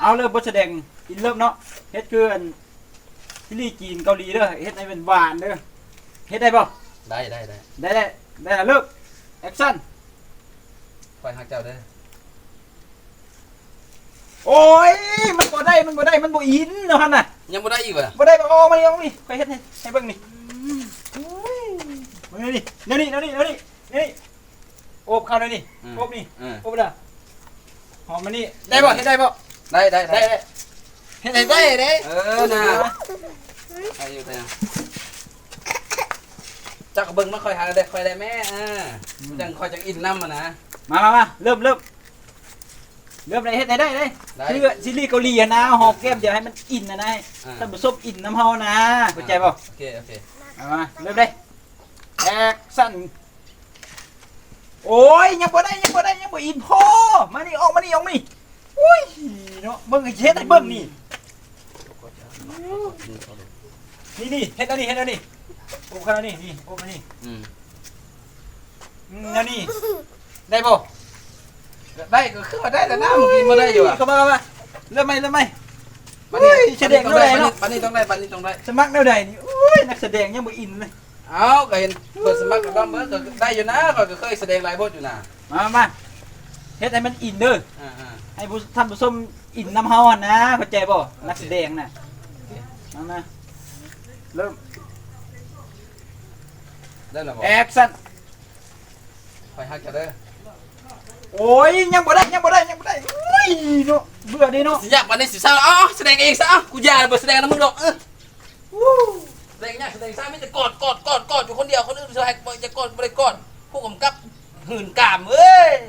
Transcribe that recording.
ເອົາເລີຍ ບົດສະແດງອິນເລີບເນາະ ເຮັດຄືອັນຊີຣີຈີນເກົາຫຼີເດີ ເຮັດໃຫ້ມັນຫວານເດີ. ເຮັດໄດ້ບໍ່? ໄດ້ ໄດ້ ໄດ້ ໄດ້ ໄດ້ ເລີ່ມ ແອັກຊັນ. ຂ້ອຍຮັກເຈົ້າເດີ. ໂອ້ຍ ມັນບໍ່ໄດ້ ມັນບໍ່ໄດ້ ມັນບໍ່ອິນເນາະຫັ້ນນະ. ຍັງບໍ່ໄດ້ອີກຫວາ? ບໍ່ໄດ້ ອອກມານີ້ ອອກມານີ້ ຂ້ອຍເຮັດໃຫ້ ໃຫ້ເບິ່ງນີ້. ອືມ ໂອ້ຍ ມານີ້ ແນວນີ້ ແນວນີ້ ແນວນີ້ ແນວນີ້ ໂອບເຂົ້າແນວນີ້ ອືມ ໂອບນີ້ ເອີ ໂອບລະ ຫອມມານີ້ ໄດ້ບໍ່? ເຮັດໄດ້ບໍ່? ໄດ້ ໄດ້ ໄດ້ ໄດ້ ເຮັດໃຫ້ໄດ້ເດ້. ເອີ ນະ ໄດ້ຢູ່ ໄດ້ຢູ່. ເຈົ້າກໍເບິ່ງມາ ຂ້ອຍຫາໄດ້ ຂ້ອຍໄດ້ແມ້ ເອີ ອືມ ຈັ່ງຂ້ອຍຈັ່ງອິນນຳຫັ້ນນະ. ມາ ມາ ມາ ເລີ່ມ ເລີ່ມ ເລີ່ມໄດ້ ເຮັດໃຫ້ໄດ້ເດ້. ໄດ້ ຄືຊີຣີເກົາຫຼີຫັ້ນນະ ຫອມແກ້ມດຽວໃຫ້ມັນອິນຫັ້ນນະ ອ່າ ທ່ານຜູ້ຊົມອິນນຳເຮົານະ ເຂົ້າໃຈບໍ່? ອ່າ ໂອເຄ ໂອເຄ ເອົາມາ ເລີ່ມເດ້. ແອັກຊັນ. ໂອ້ຍ ຍັງບໍ່ໄດ້ ຍັງບໍ່ໄດ້ ຍັງບໍ່ອິນພໍ. ມານີ້ ອອກມານີ້ ອອກມານີ້. ໂອ້ຍເນາະ ເບິ່ງ ເຮັດໃຫ້ເບິ່ງນີ້ ນີ້ ນີ້ ເຮັດແນວນີ້ ເຮັດແນວນີ້ ໂອບເຂົ້າແນວນີ້ ນີ້ ໂອບມານີ້ ອືມ ອືມ ແນວນີ້ ໄດ້ບໍ່? ໄດ້ ກໍຄືວ່າໄດ້ແລ້ວນະ ເມື່ອກີ້ບໍ່ໄດ້ຢູ່ອະ. ເຂົ້າມາ ເຂົ້າມາ ເລີ່ມໃໝ່ ເລີ່ມໃໝ່. ບາດນີ້ ໂອ້ຍ ສະແດງແນວໃດເນາະ ບາດນີ້ຕ້ອງໄດ້ ບາດນີ້ຕ້ອງໄດ້ ສະໝັກແນວໃດນີ້. ໂອ້ຍ ນັກສະແດງຍັງບໍ່ອິນເລີຍ. ເອົ້າ ກໍເຫັນເພິ່ນສະໝັກກັບເບິ່ງ ກໍໄດ້ຢູ່ນະ ຂ້ອຍກໍເຄີຍສະແດງຫຼາຍບົດຢູ່ນະ. ມາ ມາ ເຮັດໃຫ້ມັນອິນເດີ ອ່າໆ ໃຫ້ຜູ້ ທ່ານຜູ້ຊົມອິນນຳເຮົາຫັ້ນນະ ເຂົ້າໃຈບໍ່? ໂອເຄ ນັກສະແດງນະ. ໂອເຄ ມາ ມາ ເລີ່ມ ໄດ້ແລ້ວບໍ່? ແອັກຊັນ. ຂ້ອຍຮັກເຈົ້າເດີ. ໂອ້ຍ ຍັງບໍ່ໄດ້ ຍັງບໍ່ໄດ້ ຍັງບໍ່ໄດ້. ໂອ້ຍເນາະ ເບື່ອເດ້ເນາະ ຊິຍາກປານນີ້ຊິເຊົາ. ເອົາ ສະແດງເອງຊະ ເອົາ ກູຢ່າບໍ່ສະແດງນຳມຶງດອກ. ເອີ ສະແດງຍາກ ສະແດງຊ້າ ມີແຕ່ກອດ ກອດ ກອດ ກອດຢູ່ຄົນດຽວ ຄົນອື່ນຊິໃຫ້ ບໍ່ ຈະກອດບໍ່ໄດ້ກອດ. ຜູ້ກຳກັບຫື່ນກາມເອີຍ.